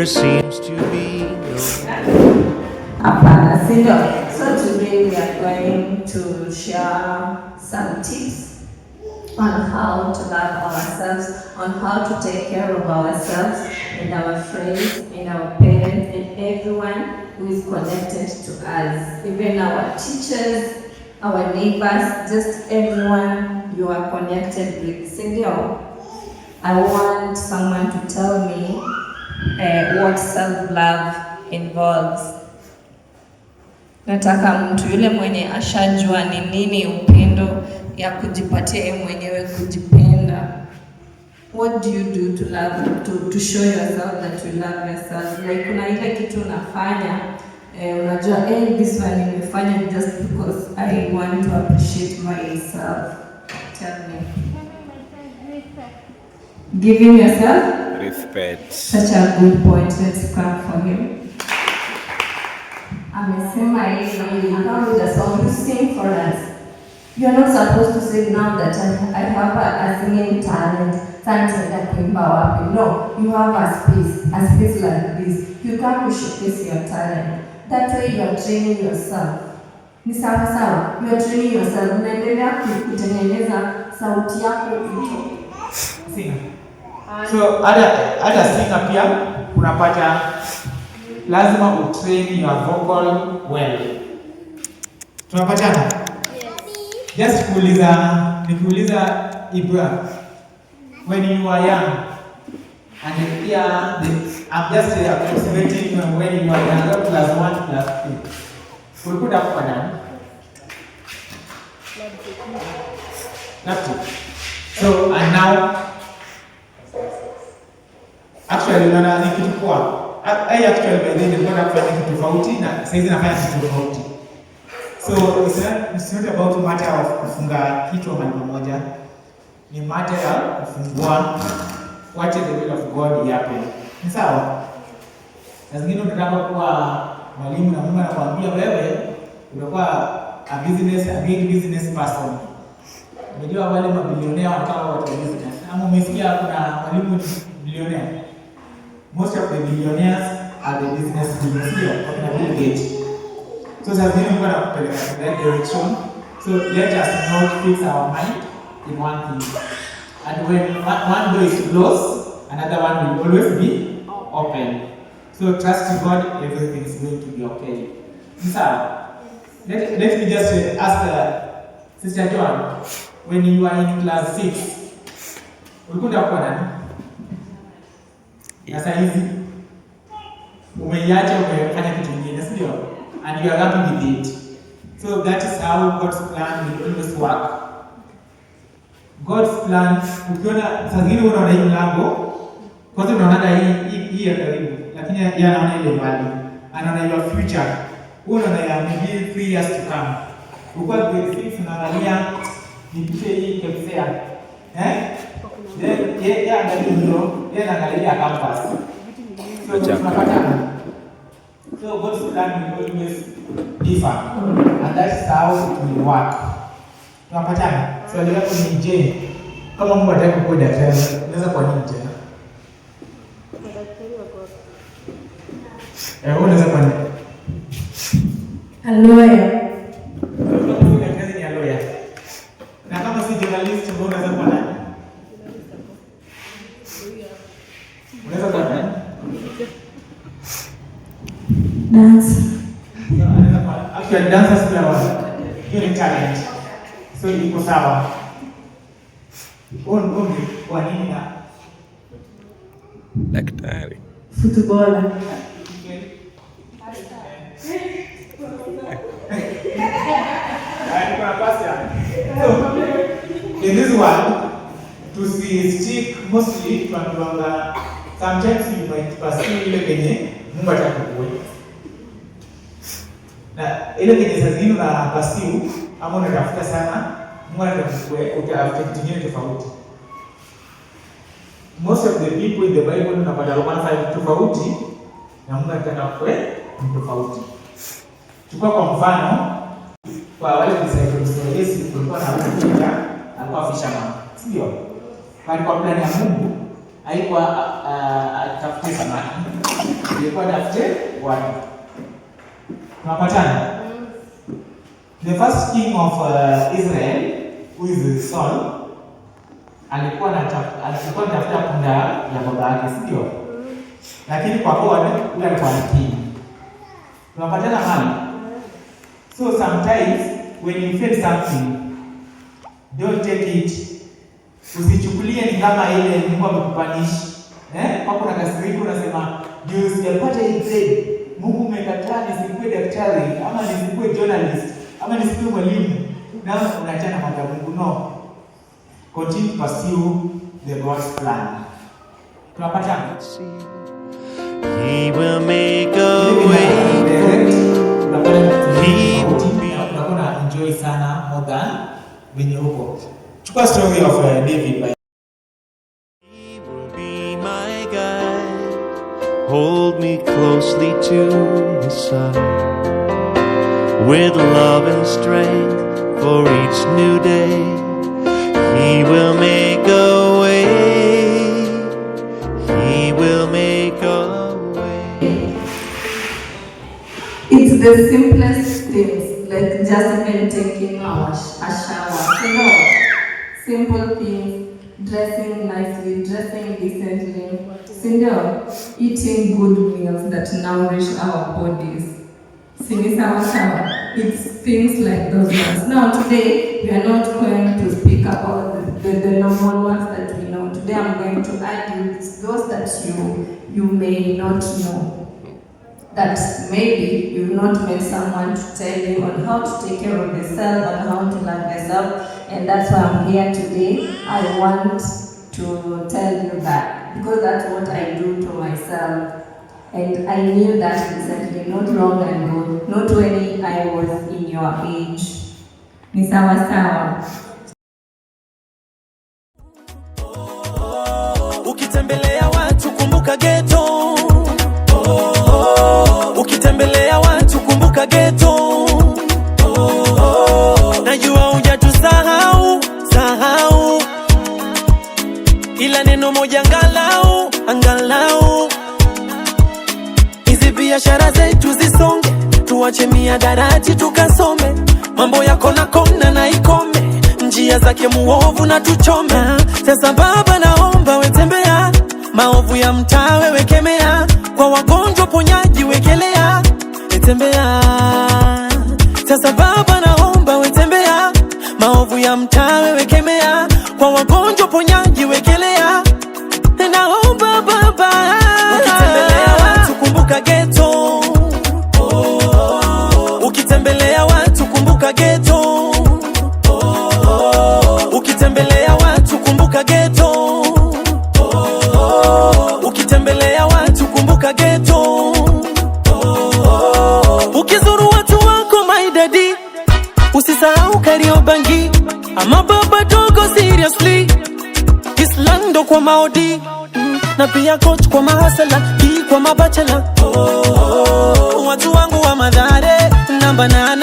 there seems to be no. So today we are going to share some tips on how to love ourselves, on how to take care of ourselves and our friends and our parents and everyone who is connected to us, even our teachers, our neighbors, just everyone you are connected with. Sindio, I want someone to tell me what self-love involves. Nataka mtu yule mwenye ashajua ni nini upendo ya kujipatia yeye mwenyewe kujipenda. What do you do to love, to show yourself that you love yourself? Like kuna ile kitu unafanya unajua this one nimefanya just because I want to appreciate myself. Tell me. Giving yourself respect. Such a good point. Let's clap for him. Amesema hivi, you come with a song, you sing for us. You are not supposed to say now that I have a singing talent. No, you have a space like this. You come to showcase your talent. That way you are training yourself. Ni sawa sawa, you are training yourself. Unaendelea kutengeneza sauti yako ito. Singer. So hata singer pia unapata lazima utrain your vocal well. Tunapatana? Yes. Just nikiuliza Ibra, when you are young, and I'm just approximating when you are young, +1 +2. Ulikuwa kwa nani? Nothing. So and now, actually unaona ni kitu kwa actually by then nilikuwa nafanya kitu tofauti na sasa hivi nafanya kitu tofauti. So it's not about matter of kufunga kitu mahali pamoja. Ni matter ya kufungua what the will of God happen. Ni sawa? Na zingine unataka kuwa mwalimu na Mungu anakuambia wewe utakuwa a big business person. Unajua wale mabilionea wanataka watu wa business. Ama umesikia kuna mwalimu bilionea? Most of the billionaires are the business billionaires, or Bill Gates. So there's going to be in that direction. So let us not fix our mind in one thing. And when one door is closed, another one will always be open. So trust God, everything is going to be okay. So let me just ask Sister John, when you are in class 6, ulikuwa kwa nani? Sasa hizi umeiacha umefanya kitu kingine, sio? And you are happy with it. So that is how God's plan will always work. God's plan, ukiona saa zingine unaona hii mlango, kwanza unaona hii ya karibu, lakini yeye anaona ile mbali. Anaona your future. Unaona ya maybe 3 years to come. Ukua grade 6 unaangalia nipite hii KPSEA. Yeye anaangalia campus. So tunapata. So God's plan will always differ, and that's how it will work. Tunapatana. So leo ni je, kama Mungu anataka kuwa daktari, unaweza kwa nini tena? Unaweza kwa nini? Lawyer. Kazi ni lawyer. Na kama si journalist, unaweza kwa nani? Unaweza kwa nani? Dance. Actually, dancers pia wana talent. So iko sawa. Kwa nini na Daktari. Footballer. In this one, to stick mostly to sometimes you might pursue ile kenye Mungu atakukuwe. Na ile kenye sasa hivi na pursue ama unatafuta sana, Mungu atakukuwe utafuta kitu kingine tofauti. Most of the people in the Bible unapata wanafanya tofauti na Mungu atakukuwe tofauti. Chukua kwa mfano kwa wale disciples wa Yesu kulikuwa na mtu alikuwa fisherman. Sio? Kwa plan ya Mungu haikuwa atafute samaki. Ilikuwa atafute watu. Tunapatana. The first king of Israel, who is Saul, alikuwa anatafuta punda ya baba yake, sio? Lakini kwa kuwa yule alikuwa king. Tunapatana hali. So sometimes when you feel something, don't take it. Usichukulie ni kama ile Mungu amekupanishi. Hapo na kasiriko unasema, "Ndio sijapata hii grade. Mungu umekataa nisikuwe daktari ama nisikuwe journalist ama nisikuwe mwalimu." Na unaachana kwa Mungu. No. Continue to pursue the God's plan. Tunapata. He will make a way. He will be. Tunakona enjoy sana more than when you go. Chukua story of David by. He will be my guide. Hold me closely to his side. With love and strength for each new day. He will make a way. He will make a way. It's the simplest things, like just even taking a shower. You know, simple things, dressing nicely, dressing decently, eating good meals that nourish our bodies. It's things like those ones. Now today, we are not going to speak about the normal ones that we know. Today I'm going to add you those that you may not know. That maybe you've not met someone to tell you on how to take care of yourself and how to love yourself. And that's why I'm here today. I want to tell you that because that's what I do to myself. And I knew that recently, not long ago, not when I was in your age. Ni sawa. Ukitembelea watu kumbuka ghetto. Ukitembelea watu kumbuka ghetto. Najua hujatusahau, sahau. Ila neno moja angalau. Hizi biashara zetu zisonge, tuache miadarati tukasome. Mambo yako na kona na ikome, njia zake muovu na tuchome. Sasa baba naomba wetembea, maovu ya mtaa wewe kemea. Kwa wagonjwa ponyaji wekelea, wetembea. Sasa baba naomba wetembea, maovu ya mtaa wewe kemea. Kwa wagonjwa ponyaji wekelea, naomba baba. Ukitembelea watu kumbuka ghetto. Ukitembelea watu kumbuka ghetto. Ukitembelea watu kumbuka ghetto. Ukitembelea watu kumbuka ghetto. Ukizuru watu wako my daddy, usisahau Kariobangi ama baba dogo seriously. Islando kwa maodi na pia coach kwa mahasala, hii kwa mabachela. Watu wangu wa Mathare namba 8